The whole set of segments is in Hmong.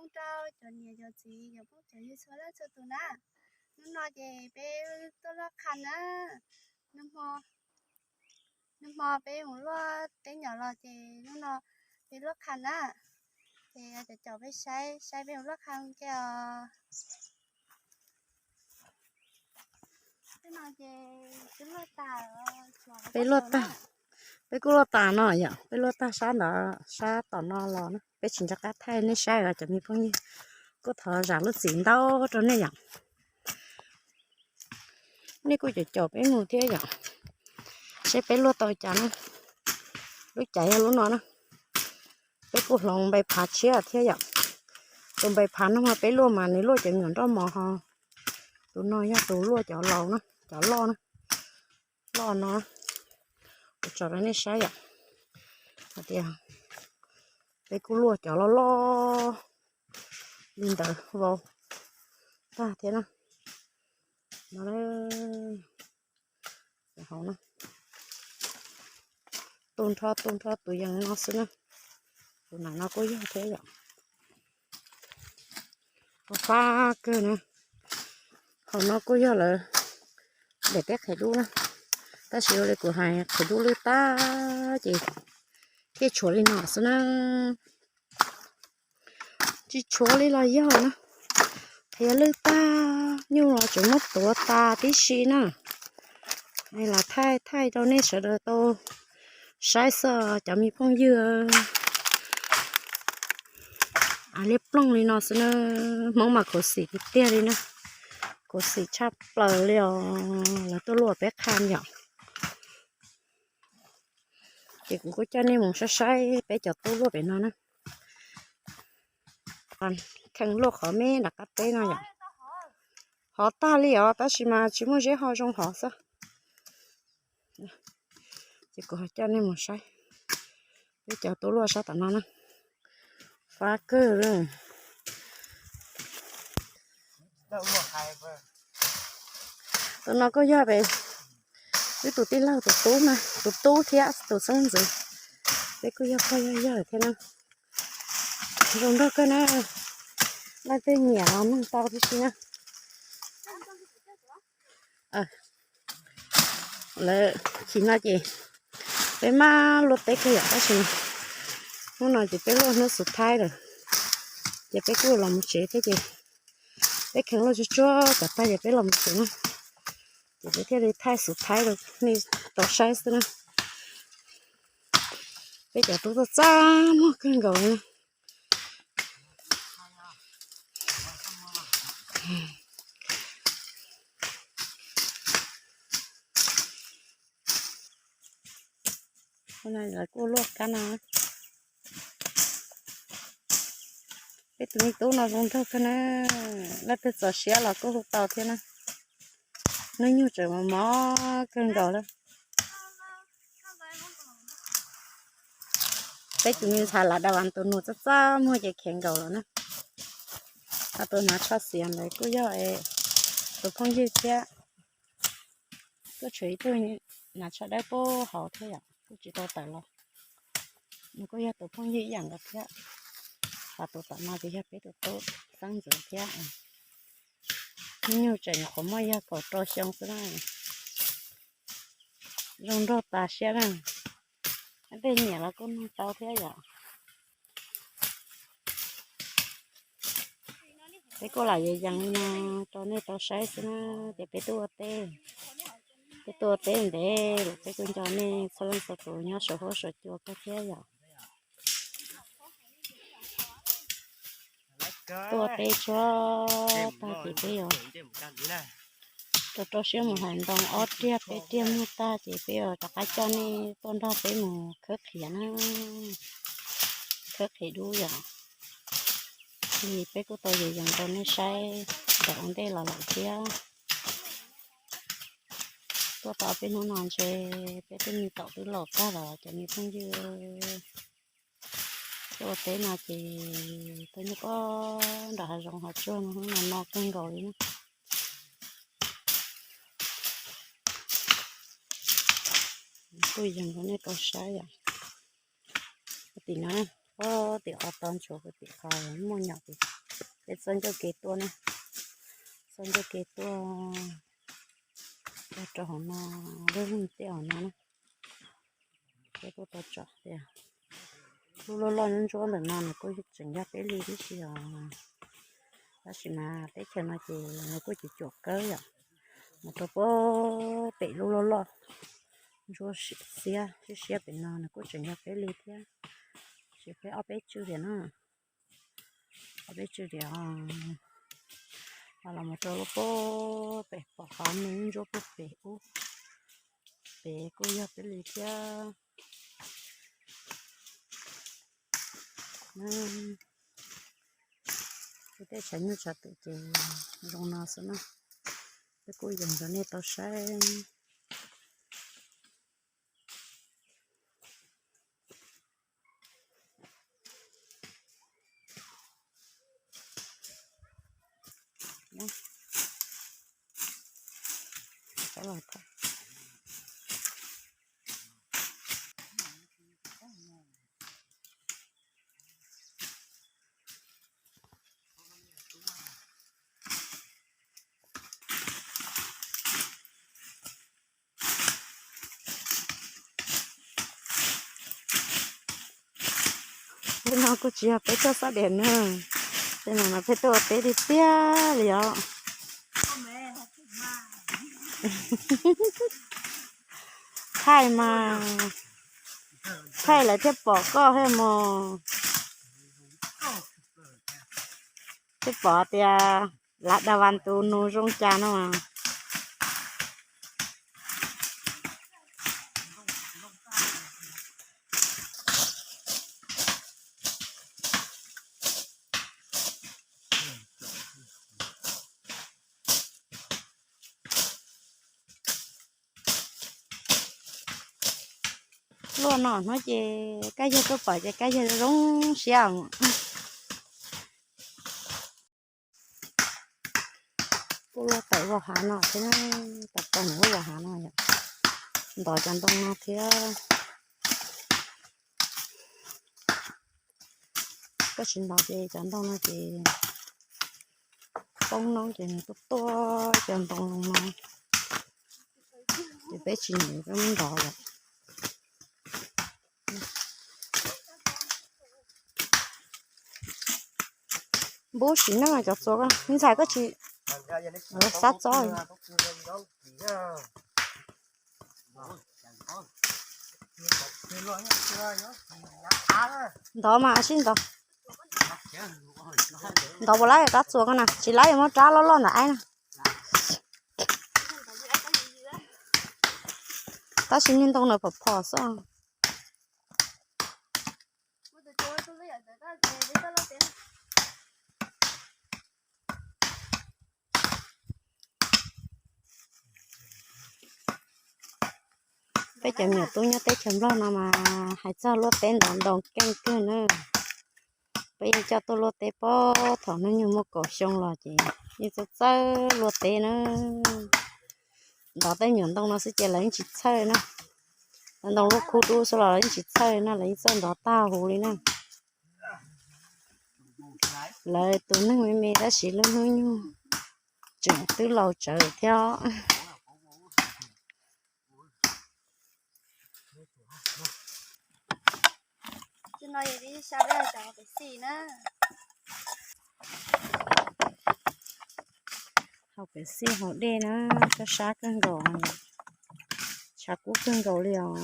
Hnub rau cov niam cov txiv cov phooj cov ywg txhua leej txhua tus na. Hnub no ces peb tuaj luaj qha na. Hnub hmo peb mus luaj teb nyom los ces hnub no peb luaj qha na. Ces cov caum peb saib saib peb mus luaj qha ke os. Peb luaj tag, peb kuj luaj tag no yom, peb luaj tag sab ntawd sab tom no los na, peb tsis nco qab thaij nej saib os cov me phooj ywg, kuj thov zam lub txim ntau rau nej yom. Nej kuj caum caum peb mus thiab yom, seb peb luaj tau cas na, lub caij yog lub no na. Peb kuj hloov npe phav tshiab thiab yom, tus npe phav no mas peb luaj mas nws luaj cov nyuam nroj mos ho, tus no yog tus luaj cov laus na, cov loj na, loj no. Kuv tso rau nej saib yom, hais tias peb kuj luaj cov loj loj li ntawd vau tag thiab na. No, hauv no tu nrho tu nrho tus yees no xwb na. Tus nam no kuj yog thiab yom, fab kawg na. Hauv no kuj yog lawv daim teb qhiav dub na, tab sis ua li kuv hais qhiav dub lwj tag ces thiaj tshuav li no xwb na. Tsis tshuav li los yog na, qhiav lwj tag nyuj los tseem muab tuav tas tib si na. Los thaij thaij rau nej sawv daws tau saib xwb cov me phooj ywg. Liab ploog li no xwb na, Hmoob mas khuv xim tiag tiag li na, khuv xim tshaj plaws li os. Lawv tuaj luaj peb qha yom. Ces kuv kuj coj nej mus saib saib peb cov tub luaj pem no na. Kheev luaj qhov me nram qab teb no yom. Hov tag li os, tab sis mas tsis muaj zeb ho zoo hov xwb. Ces kuv ho coj nej mus saib peb cov tub luaj sab tom no na. Fab kawg li. Tus no kuj yog peb wb tus tij laug tus tub na, tus tub thiab tus xeeb ntxwv. Peb kuj yog pog yog yawg thiab na. Zoo nraug kawg na, leej twg nyiam los mloog tau tib si na. Lawv chim no ces peb maj luaj teb kawg yom, tab sis hnub no ces peb luaj hnub xub thaib lawm, ces peb kuj los mus tsev thiab ces peb kheev luaj tsuag tsuag kom tag ces peb los mus tsev na. Ces peb thiaj li thaij xub thaib rau nej tau saib xwb na. Peb cov tub txaj txaj muag kawg nkaus na. Lawv kuj luaj kab no. Peb tus me tub no zoo nraug kawg na, leej twg txaus siab los kuj hu tau thiab na. Hnub nyoog tseem mos mos kawg nkaus lawm. Peb tus me ntxhais lav da vas tus nus txaj txaj muag ces khev nkaus lawm na. Ho tus hnav tsho xiav ntawd kuj yog tus phooj ywg thiab. Kuj tshuav ib tug hnav tsho dawb paug hauv thiab yom, kuj tsis tau tawm los. Nws kuj yog tus phooj ywg ib yam nkaus thiab. Ho tus tom no ces yog peb tus tub xeeb ntxwv thiab. Hnub nyoog tseem nyuam qhuav muaj yog kaum rau xyoo xwb na. Zoo nraug tas siab na. Tej nyiam los kuj nug tau thiab yom. Peb kuj lam yees yees li no rau nej tau saib xwb na, ces peb tuaj ua teb, peb tuaj ua teb ntev lawm, peb kuj nco nej txhua leej txhua tus nyob saum huab saum cua kawg thiab yom. Tuaj ua teb tsuag tag ces peb yuav rau rau siab mus hais ntoo ob riag peb riag muag tag ces peb yuav rov qab coj nej tuaj nrog peb mus khawb qhiav na, khawb qhiav dub yom. Li peb kuj tau yees yees rau nej saib ntawm ua ntej los lawm thiab. Tuaj tau peb hnub no ntshe peb tej me taum twb laus tag los cov me phooj ywg. Tuaj ua teb no ces tuaj nyob pob nram hav zoov hav tsuag no, hnub no no kawg nkaus li na. Kuj yees rau nej tau saib yom. Tim no Ub, tim qhov tod ntsuav kuv tim qhov muaj nyom ces peb txoj ncauj ke tuaj na, txoj ncauj ke tuaj, tuaj rau hauv no, lub tej hauv no na. Peb kuj tau tsom tias lub loj loj ntsuab ntsuab ntawm no nws kuj tseem yog peb li tib si os. Tab sis mas teb chaws no ces nws kuj cuam cuam kawg yom, mus rau pem lub loj loj ntsuab xiab siab siab pem no nws kuj tseem yog peb li thiab. Tab sis peb ob peb tswm diam na, ob peb tswm diam, ho los mus rau lub pem pom qhov me ntsuab pem ub, pem kuj yog peb li thiab. Kuv tej tshav nyuj tshav twm ces zoo no xwb na, peb kuj yees rau nej tau saib. Tej no kuj tsis yog peb tuaj xab diam na, tej no mas peb tuaj ua teb tiag tiag li os. Thaij mas, thaij lawv thiaj pom koj thiab mos. Twb pom tias lav da vas tus nus zoo cas no mas. Luaj no hnub ces kab yawg tuaj pom ces kab yawg zoo siab. Kuj luaj tawm vos hav no thiab, tawm tau lub vos hav no yom, ntov cov ntoo no thiab. Koj tsis ntov ces cov ntoo no ces poob noob ces nws tuaj tuaj cov ntoo no, ces peb tsis nyiam peb muab ntov lawm. Npub sim neej cov txuas ko, ntxhais koj tsis xav txob. Ntov mas sib ntov. Ntov puas laib rab txuas ko na, tsis laib muab rab loj loj ntawm aib na. Tab sis niag ntoo na phom phom xwb. Peb cov me nyuam tub nyob teb chaws Nplog no mas hais txog luaj teb ntov ntoo keej kawg na. Peb yeej coj tuaj luaj teb puag thaum hnub nyoog muaj kaum xyoo los ces yeej txawj txawj luaj teb na. Ntov tej me nyuam ntoo no xwb ces lawv yeej tsis txhawj na. Ntoo luaj khub dub xwb los lawv yeej tsis txhawj na, lawv yeej txawj ntov tag huv li na. Lawv tus neeg me me tab sis lub hnub nyoog tseem twb laus tsawv thiab. Haus pem xij haus dej na, sab sab kawg nkaus, tshav kub kawg nkaus li os.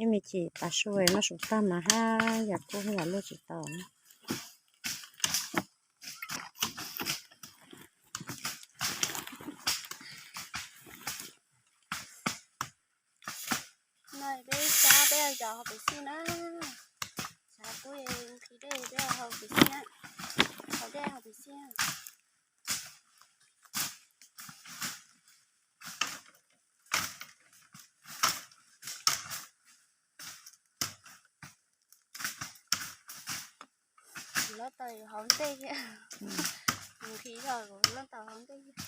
Ib me chim tav su noj su tag mas haj yam kub haj yam luaj tsis tau. No peb sab peb zos haus pem xij na, tshav kub nqhis dej peb haus pem xij, haus dej haus pem xij. Lab tau haus ntej thiab, nqhis zog lab tau haus ntej thiab.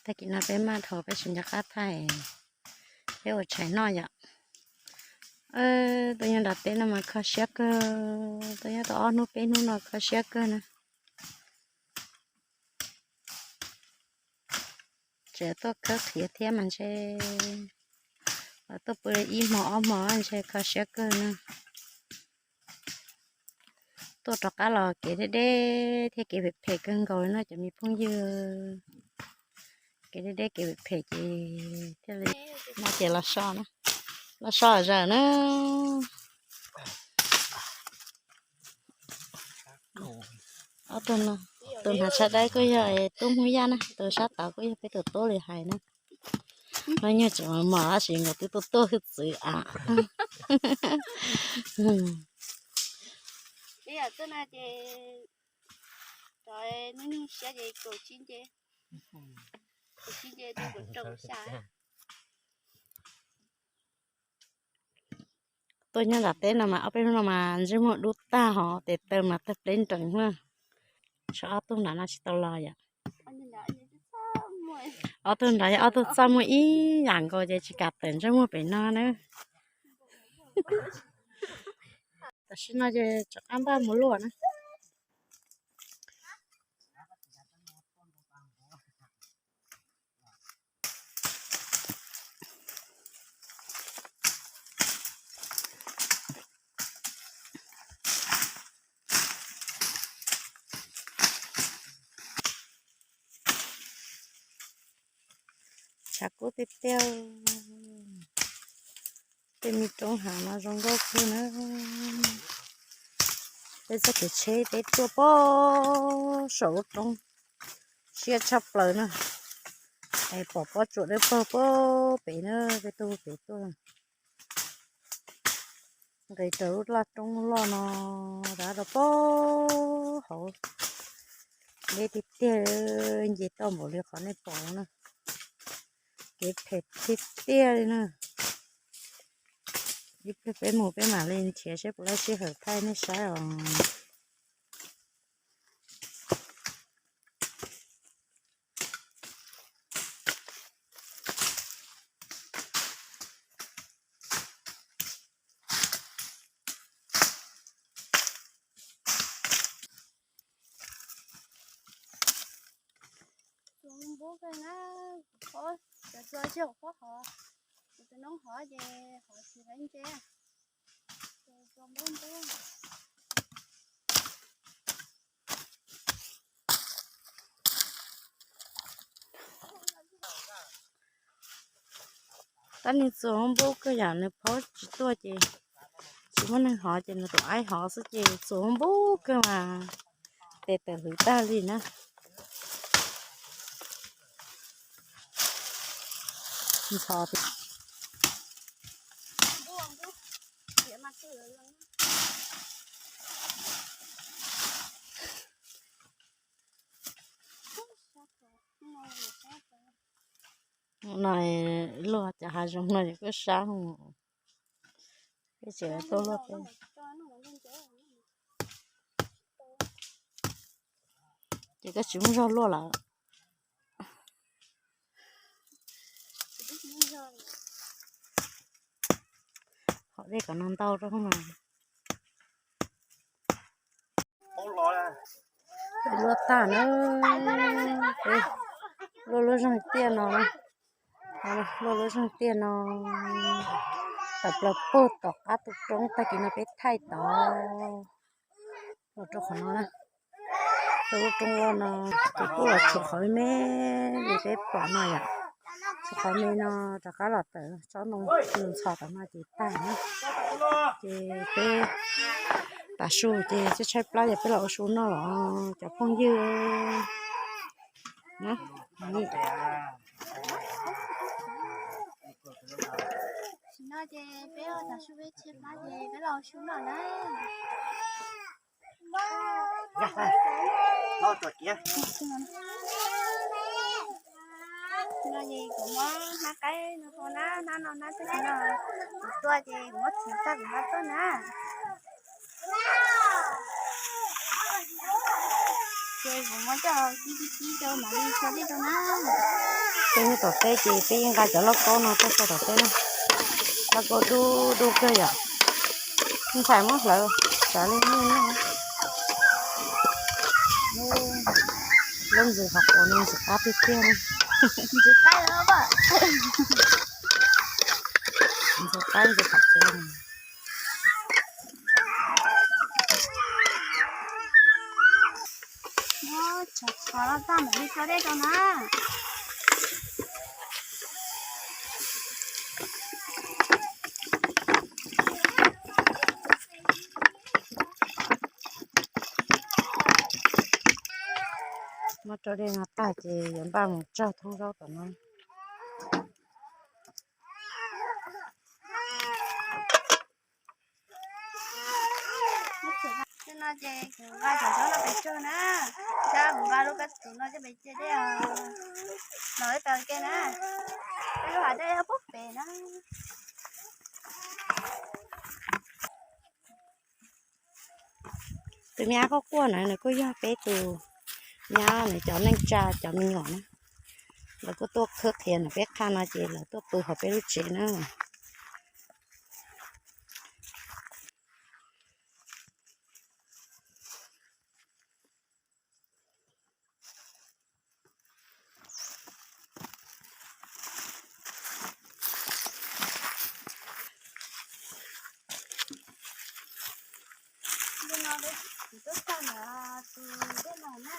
Tag kis no peb maj dhau peb tsis nco qab thaij, peb ua tshais noj yom. Tuaj nyob nram teb no mas kho siab kawg, tuaj nyob tau ob hnub peb hnub no kho siab kawg na. Tseem tuaj khawb qhiav thiab mas ntshe los tuaj pw ib hmo ob hmo ntshe kho siab kawg na. Tuaj rov qab los kev deb deb thiab kev phem phem kawg nkaus li no cov me phooj ywg. Kev deb deb kev phem phem ces thiaj li no ces los so na, los so zaws na. Ob tug no, tus hnav tshav dawb kuj yog tub Hmoob Yaj na, tus sab tod kuj yog peb tus tub li hais na. Hnub nyoog tseem mos mos tab sis nkawd twb tuaj tuaj hwj txwv av. Tuaj nyob nram teb no mas ob peb hnub no mas ntsej muag dub tag hos tes taw mas tawg pleb nrees na. Tshuav ob tug nrad no tsis tau los yom. Ob tug nrad yog ob tug txaj muag ib yam nkaus ces tsis kam tawm ntsej muag pem no na. Tam sim no ces rov qab npaj mus luaj na. Tshav kub tiag tiag. Tej me roob hav no zoo nkauj kawg na. Peb txoj kev tsheb peb tuaj pog saum lub roob siab tshaj plaws na. Es pom pob tsuas dawb paug pog pem na, peb tuaj pem tuaj. Nqis raws lub laj roob loj no, rov rau pog hauv. Deb tiag tiag, nce toj npaum li qhov nej pom na. Kev phem tiag tiag li na. Ib pliag peb mus peb mam li nrhiav seb puas laib sij hawm thaij nej saib os. Txuas npub kawg na, qhov cov txua tsis hauv qhov hov, cov noob hov ces hov tsis laib ntse. Txuas npub npub. Tab niag txuas npub kawg yam nws phob tsis tuaj ces tsis muaj neeg hov ces nws tus aib hov xwb ces txuas npub kawg mas tes tawm hwv tag li na. Ntxhov tias no luaj cov hav zoov no kuj sab, peb tseem tuaj luaj peb. Ces koj tsis muaj zog luaj lawm. Hov dej kom no ntau rau mas. Luaj tag na, peb luaj lub zeeg tiaj no, luaj lub zeeg tiaj no, tawm plaws puag tom qab tus roob tag kis no peb thaij tod los rau qhov no na. Rau lub roob loj no ces kuj los tshuav qhov me me li peb pom no yom. Tshuav qhov me no rov qab los tawm tsob ntoo ntxhov tom no ces tag na. Ces peb tav su ces tshaib plab ces peb los ua su noj los cov phooj ywg. Tam sim no ces peb ua tav su peb tshaib plab ces peb los ua su noj na. No ces kuv muab hnab qaib no rau na, hnab no hnab tag kis no kuv tuaj ces kuv muab txiav tag kuv nqa tuaj na. Ces kuv muab coj kib kib kib rau mam li tso dej rau na. Peb nyob tom teb ces peb yeej nqa cov lauj kaub no tuaj tso tom teb na. Lauj kaub dub dub kawg yom. Ntxhais muab hlawv xav li noj. Lub ntxwg qhov quav no ntxim qab tiag tiag na. Ntxim qab, ntxim qab ntxwg qhov quav. Muab tshov tshov los tag mam li tso dej rau na. Muab tso dej no tag ces yuav npaj mus tsawg thoob zaub tom no. Hnub no ces kuv nqa cov zaub no pem tsawg na, thiab kuv nqa lub kab tus no coj pem cia dej os, los ib tag ke na, peb lub hav dej pub pem na. Tus me ab quaj quaj na, nws kuj yog peb tus nyab nws cov neej tsa cov me nyuam na. Lawv kuj tuaj khwb qhia nws peb qhaj no ces lawv tuaj pw hauv peb lub tsev na. Tus no peb tsis tau tag ntawd tus dej no na,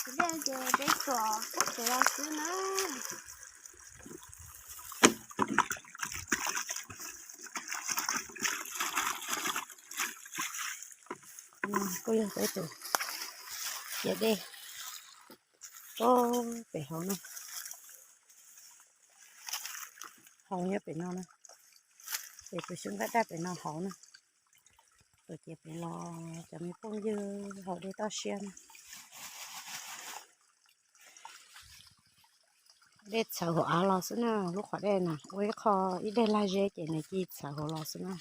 tus dej ces peb tuam pub pem los xwb na. Kuj yog peb tus cia dej pub pem hauv na, hauv nyob pem no na, ces tus xyoob nqaij daj pem no hauv na. Tuam cia pem los cov me phooj ywg haus dej toj siab na. Dej txhawv hauv av los xwb na, lub qhov dej na ua ib qho ib daim lag zeb ces nws ci txhawv hauv los xwb na.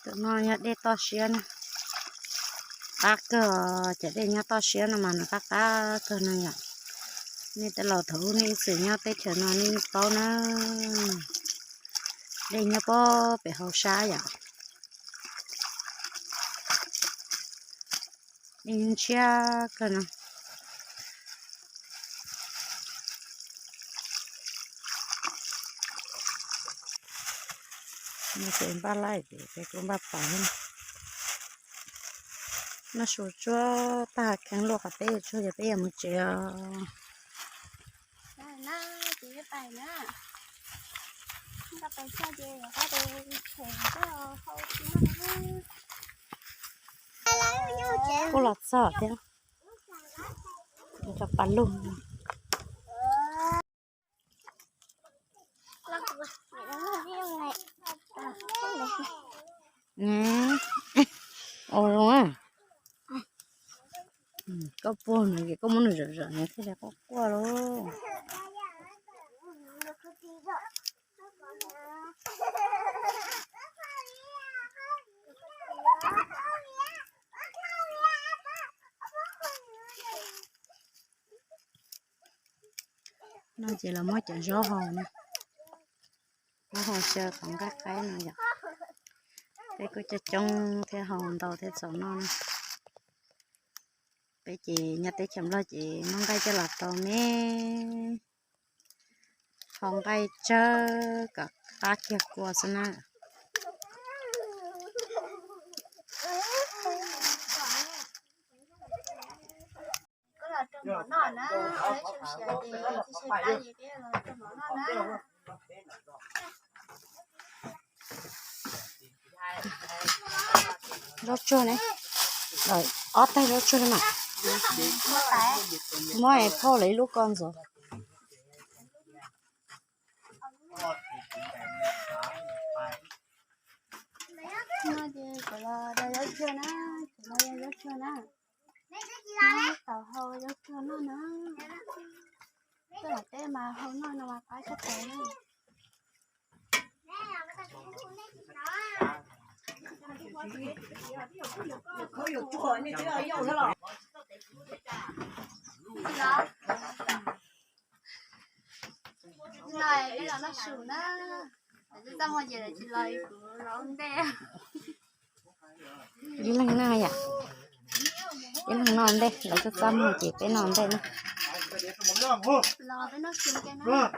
Tus no yog dej toj siab na, qab kawg, cov dej nyob toj siab no mas nws qab qab kawg no yom. Nej tej laus thaum ub nej ib txwm nyob teb chaws no nej yeej paub na, dej nyob pem hauv sab yom. Dej ntshiab kawg no. No ces npaj laij ces peb kuj npaj pais. Noj su tsuag tag kheev luaj qhov teb tsuag ces peb yuav mus tsev os. Kuj los txog thiab, cov pas lug. Ua zoo a. Koj puag nws ces koj muab nws zom zom nws thiaj li quaj quaj lauj. No ces los muab cov zaub hau na, zaub hau xyaw qhov nqaij qaib no yom. Peb kuj coob coob thiab hau ntau thiab txaus noj na. Peb ces nyob teb chaws Nplog ces muab nqaij coj los rau me, hau nqaij tsawg kom qab kiag kua xwb na. Zaub tsuag ne, ob tag zaub tsuag na. Muab phauj lawv ib lub ko ntxuav. No ces kuv los da zaub tsuag na, kuv los da zaub tsuag na. Nyob tau hau zaub tsuag noj na. Tej daim teb mas hau noj no mas qab tshaj plaws na. Noj, peb los noj su na. Lawv twb txaj muag ces lawv tsis los, kuv los ua ntej. Ib leeg noj yom, ib leeg noj ntej, lawv twb txaj muag ces peb noj ntej na. Los peb noj su ntej na. Los.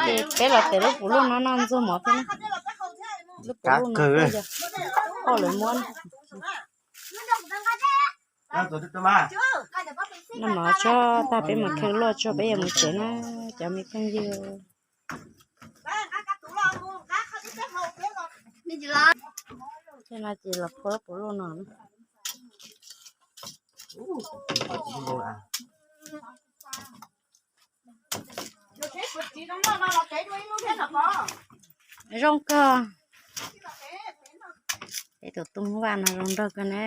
Ces peb los tes lub puv luaj no noj ntxuag mov thiab na. Lub puv luaj no yog poj lawv muab. Noj mov tso tag peb mus khaws luaj tso peb yuav mus tsev na cov me phooj ywg. Tej no ces los phua lub puv luaj no. Zoo kawg. Peb tus tub vaj no zoo nraug kawg na.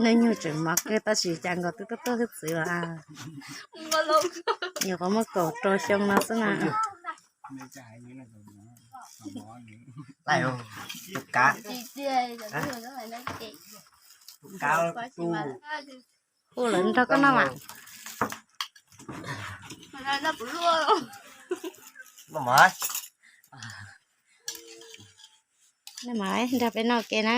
Nws nyuag tseem mov kawg tab sis cas nkaus twb tuaj tuaj hwj txwv los. Nyuam qhuav muaj kaum rau xyoo no xwb na. Hu lawv nrog koj noj mas. Noj mas nrog peb noj ke na.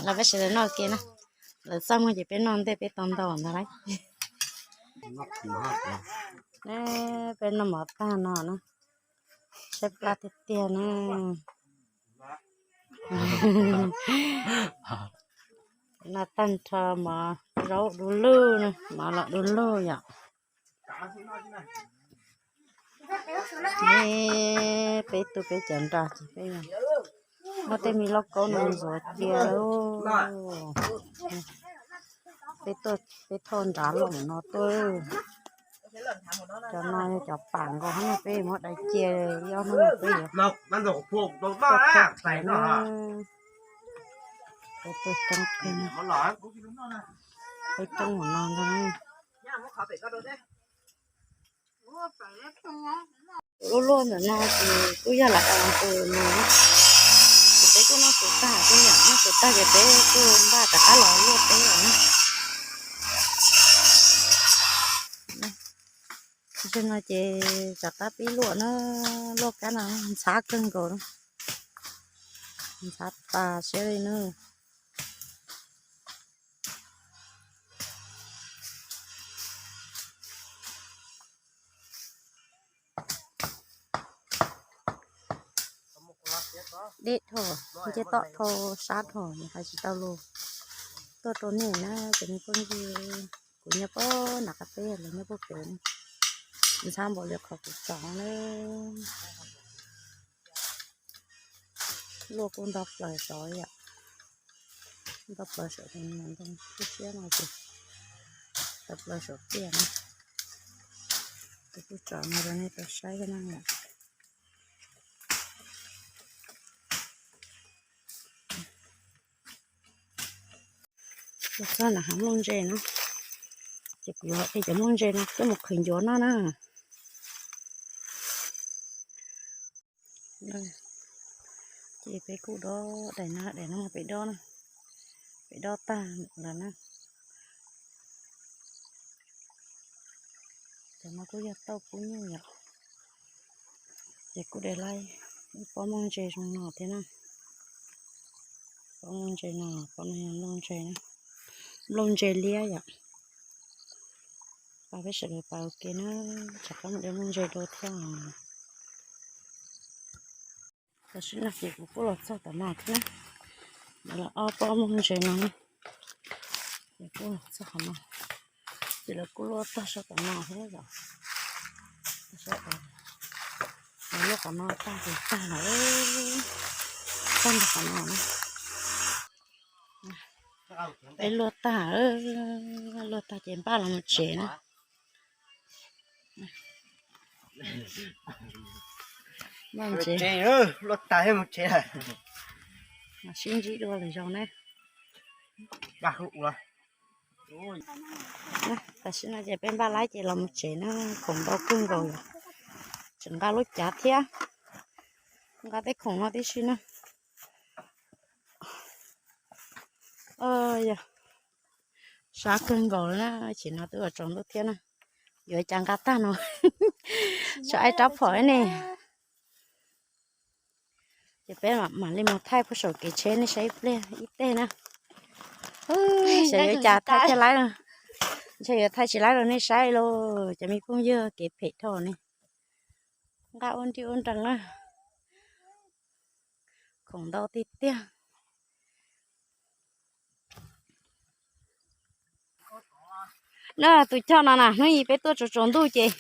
Los peb sawv daws noj ke na. Lawv txaj muag ces peb noj ntej peb tau ntau ntag lauj. Peb noj mov tag no na, tshaib plab tiag tiag na. Noj tag nrho mov zaub du lug na, mov los du lug yom. Peb tu peb cov nra ces peb muab tej me lauj kaub no ntxuav cia. Peb tuaj, peb thauj nrad los no tuaj. Cov no yog cov pam nkaus no peb muab dai cia, ob hnub no peb yuav tuaj thauj khiav na. Peb tuaj coob kawg, peb coob hauv no ntag. Tus luaj luaj ntawm no ces kuj yog lam tus no, ces peb kuj noj su tag, kuj yam noj su tag ces peb kuj npaj rov qab los luaj teb lawm na. Tam sim no ces rov qab pib luaj na, luaj kab no ntxhab kawg nkaus na, ntxhab tas siab li na. Deb dhau, ncej toj dhau, sab dhau, nws hais tsis tau lus. Tuaj rau nej na, cov me phooj ywg, kuv nyob puag nram qab teb, lawv nyob puag pem. Ntxhab npaum li qhov kuv tso na. Luaj kuj nto plaws saud yom, nto plaws saum tus ntoo kub siab no ces, nto plaws saum tiaj na. Kuv kuj tso no rau nej tau saib thiab na. Kuv txog nram hav nplooj ntse no, ces kuv yuav cov nplooj ntse no coj mus qhwv ncuav noj na. Ces peb kuj dob daim no, daim no peb dob na, peb dob tag lawm na. Cov no kuj yog tauj kub nyuj yom. Ces kuj de laib ib pob nplooj ntse zoo no thiab na. Pob nplooj ntse no, pob no yog nplooj ntse na, nplooj ntse liab yom. Pab peb sawv daws pab ua ke na, tsam qab mus de nplooj ntse dua thiab. Tam sim no ces kuv kuj los txog tom no thiab na, los ob pob nplooj ntse no na, ces kuj los txog qhov no, ces lawv kuj luaj tag saum tom no thiab yom. Lawv luaj qhov no tag ces tag lawm, tag nrho qhov no na. Peb luaj tag, luaj tag ces npaj los mus tsev na. Mus tsev, mus tsev, sib ntsib dua lwm zaus na. Tam sim no ces peb npaj laib ces los mus tsev na, khoom ntau kawg nkaus, tseem nqa lub cav thiab, nqa tej khoom no tib si na. Yog sab kawg nkaus na, tam sim no twb yuav tsaus ntuj thiab na, yuav cas nqa tag no, tso ib rab phom ne. Ces peb mam li mus thaij puag saum kev tsheb nej saib ib pliag ib teg na. Xyov yuav cas thaij thiaj laib, ntshe yuav thaij tsis laib rau nej saib lauj, cov me phooj ywg, kev phem dhau ne. Nqa ua nri ua nrees na, khoom ntau tiag tiag. Na tus choj no na, hnub ib peb tuaj tsaus tsaus ntuj ces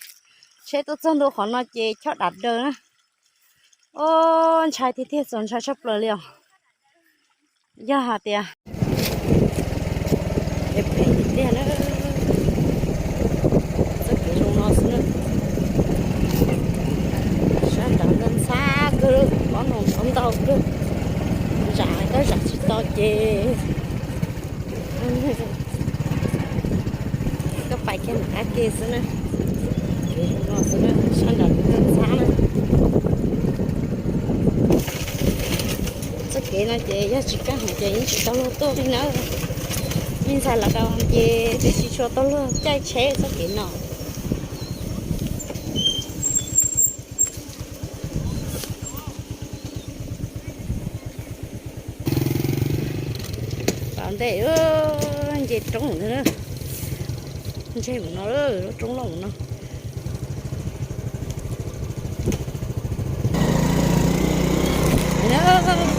tsheb tuaj txog ntua qhov no ces choj dam daws na. Ub, ntshai tiag tiag, txaus ntshai tshaj plaws li os. Yog hais tias, phem tiag tiag na, txoj kev zoo no xwb na. Sab nraud ntxhab kawg, pob noom pob ntau kawg, zam tab zam tsis tau ces koj pais kiag nram qab ke xwb na. Kev zoo no xwb na, sab nraud ntxhab na. Txoj kev no ces yog tsis kaj heev ces yeej tsis tau luag tuaj li na. Me ntxhais los rau ces twb tsis tshua tau luag caij tsheb txoj kev no. Tom ntej nce roob ntag, ntseg mus no, lub roob loj mus no.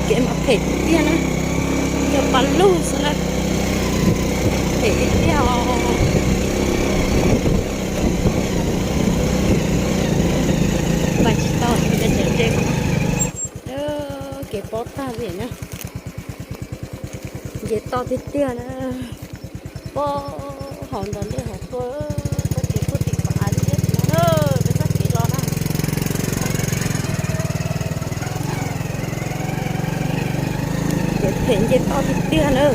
Kev mas phem tiag na, yog pa lug xwb na, phem tiag tiag os. Pais tsis tau, kev pob tag li na, nce toj tiag tiag na. Pob hauv ntawd ntej hauv tuaj, txoj kev tuaj tim qhov av liab liab no, peb txoj kev los na. Kev phem nce toj tiag tiag na.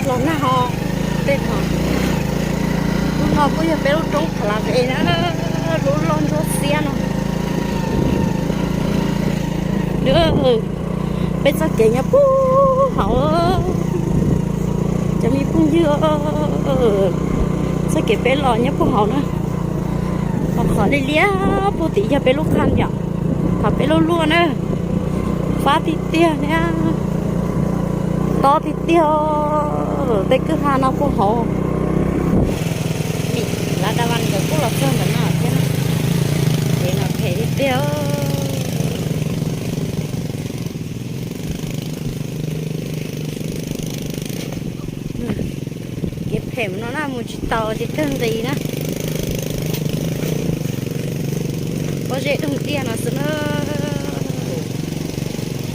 Los nag hmo, tej no, lub no kuj yog peb lub roob Pha La Ve na, lub loj ntsuab xiab no. Peb txoj kev nyob puag hauv, cov me phooj ywg, txoj kev peb los nyob puag hauv na. Ho qhov liab liab puag tim yog peb lub qhab yom, qhov peb lub luaj na. Fab tiag tiag thiab tob tiag tiag, tej kwj ha no puag hauv. Lav da vas nkawd kuj los txog ntawm no thiab, kev no phem tiag tiag. Kev phem no na, mus tsis tau ces kawg nqis na. Pob zeb doog tiag no xwb na.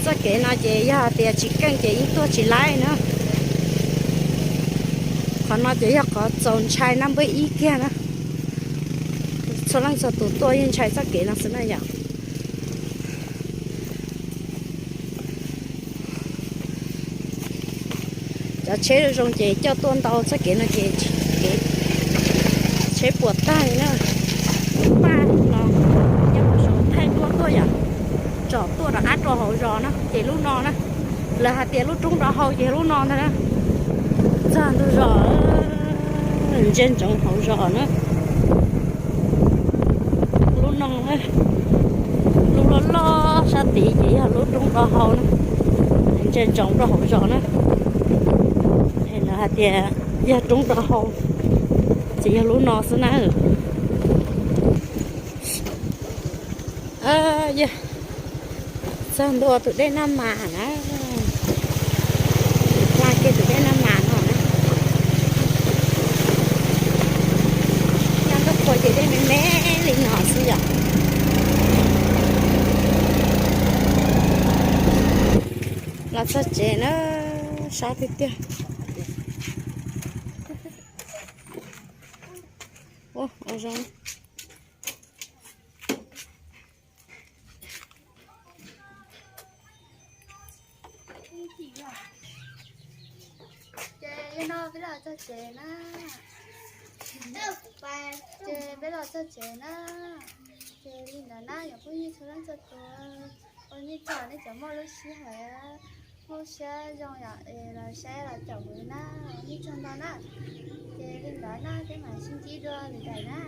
Txoj kev no ces yog hais tias tsis keej ces yeej tuaj tsis laib na. Qhov no ces yog qhov txaus ntshai nab npawb ib kiag na. Txhua leej txhua tus tuaj yeej ntshai txoj kev no xwb na yom. Cov tsheb zoo ces coj tuaj ntau, txoj kev no ces tsheb puas tag li na. Paj no nyob puag saum thaij duab tuaj yom, tsom tuaj rov qab rau hauv zos na, ces lub no na, lawv hais tias lub roob rau hauv ces lub no ntag na. Txog ntug zos, ntsia ntsoov hauv zos na. Lub no, lub loj loj sab tid ces yog lub roob rau hauv na. Ntsia ntsoov rau hauv zos na. Lawv hais tias yog roob rau hauv ces yog lub no xwb na. Yog txog ntua tus dej Naj Mas na, hla kiag tus dej Naj Mas no na. Nyob ntuj qhua ces dej me me li no xwb yom. Los txog tsev na, sab tiag tiag. Zoo. Ces li no peb los txog tsev na. Ces peb los txog tsev na. Ces li ntawd na yog phooj ywg txhua leej txhua tus, ua nej tsaug nej cov muaj lub sij hawm, muaj siab zoo yom es los saib los caum kuv na, ua nej tsaug ntau na. Ces li ntawd na peb mam sib ntsib dua lwm daim na.